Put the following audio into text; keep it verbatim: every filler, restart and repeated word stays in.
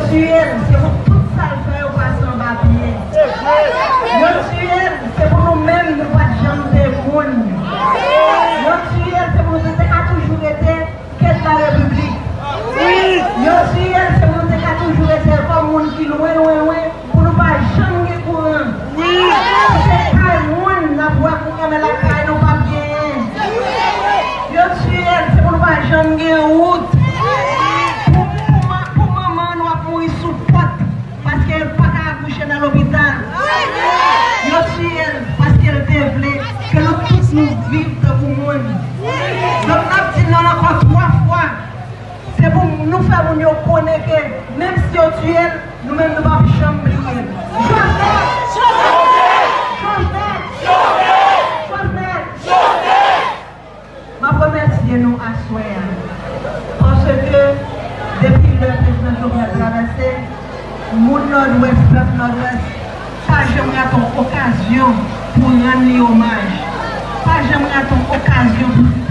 Tiye l, se pou tout sa l fè yo pase anba pye. Yo tiye l, se pou nou menm nou pa t janm te moun. Yo tiye l, se pou nou te ka toujou rete kèt la repiblik. Yo tiye l, se pou nou te ka toujou rete kòm moun ki lwen, lwen, lwen, pou nou pa janm gen kouran. Se kay moun n ap wè kouran, men lakay nou p ap genyen. Yo tiye l, se pou nou pa janm gen wout. Pou, pou, ma- pou manman nou ap mouri sou pòt paske l pa ka akouche nan lopital. Yo tiye l paske l te vle ke nou tout nou viv tankou moun. Donk n ap di non ankò twa fwa. Se pou nou fè moun yo konnen ke menm si yo tiye l, nou menm nou p ap janm bliye l. Jovenel! Jovenel! Jovenel! M ap remèsye nou aswè a. Paske depi lè prezidan Jovenel travèse, moun Nòdwès, pèp Nòdwès, pa janm rate yon okazyon pou rann li omaj. Pa janm rate yon okazyon pou di